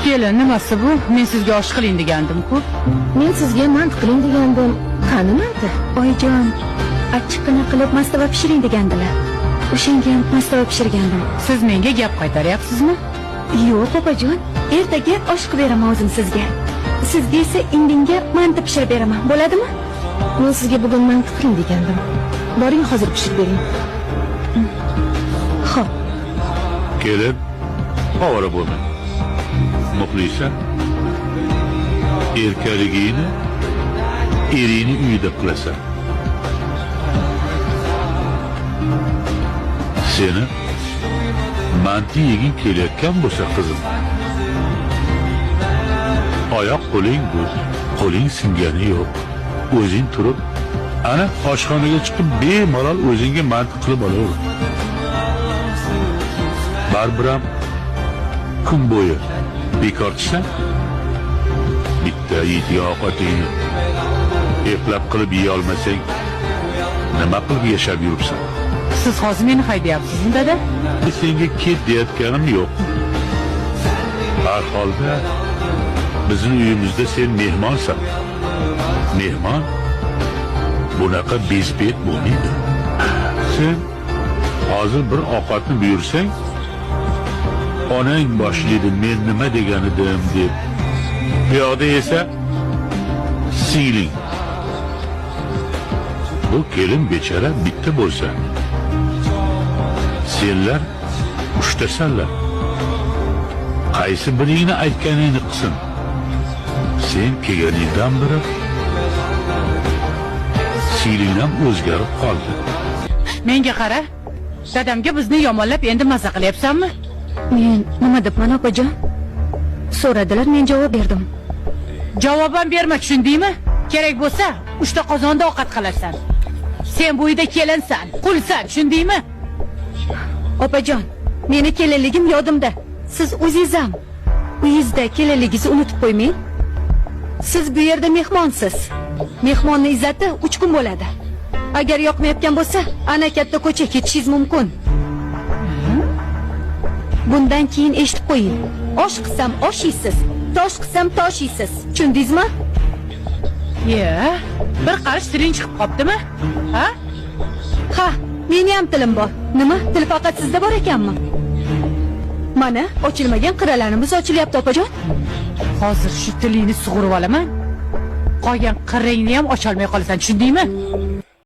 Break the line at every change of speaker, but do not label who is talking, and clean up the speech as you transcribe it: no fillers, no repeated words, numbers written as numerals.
Kelin, nimasi bu? Men sizga osh qiling degandim-ku.
Men sizga mant qiling degandim. Qani manti?
Oyijon, achchiqqina qilib mastava pishiring degandilar. O'shanga ham mastava pishirgandim.
Siz menga gap qaytaryapsizmi?
Yo'q, opajon, ertaga osh qilib beraman o'zim sizga. Sizga esa indinga manti pishirib beraman. Bo'ladimi?
Men sizga bugun manti qiling degandim. Boring, hozir pishirib bering.
Xo'p.
Kelin, ovora bo'lma. Muxlisa, erkaligingni eringni uyida qilasan. Seni manti yeging kelayotgan bo'lsa, qizim, oyoq qo'ling bu, qo'ling singani yo'q. O'zing turib, ana oshxonaga chiqib bemalol o'zingga manti qilib olaver. Baribir ham kun bo'yi bekorchisan. Bitta yeydigan ovqatingni eplab qilib yeya olmasang, nima qilib yashab yuribsan?
Siz hozir meni haydayapsizmi, dada?
Senga ket deyotganim yo'q. Har holda bizning uyimizda sen mehmonsan. Mehmon bunaqa bezbet bo'lmaydi. Sen hozir bir ovqatni buyursang, onang boshlaydi, men nima degan edim deb. Bu yoqda esa singling. Bu kelin bechara bitta bo'lsa, senlar uchtasanlar. Qaysi biringni aytganingni qilsin? Sen kelganingdan beri singling ham o'zgarib qoldi.
Menga qara. Dadamga bizni yomonlab endi maza qilyapsanmi?
Men nima debman, opajon? So'radilar, men javob berdim.
Javob ham berma, tushundingmi? Kerak bo'lsa, 3 ta qozonda ovqat qilasan. Sen bu uyda kelinsan, qulsan, tushundingmi?
Opajon, meni kelinligim yodimda. Siz o'zingiz ham uyingizda kelinligingizni unutib qo'ymang. Siz bu yerda mehmonsiz. Mehmonni izzati 3 kun bo'ladi. Agar yoqmayotgan bo'lsa, ana katta ko'cha ketishingiz mumkin. Bundan keyin eshitib qo'ying. Osh qilsam osh yeysiz, tosh qilsam tosh yeysiz. Tushundingizmi?
Ye, bir qarish tiling chiqib qopdimi? Ha?
Ha, meni ham tilim bor. Nima? Til faqat sizda bor ekanmi? Mana ochilmagan qiralarimiz ochilyapti, opajon.
Hozir shu tilingni sug'urib olaman. Qolgan qiringni ham ocholmay qolasan, tushundingmi?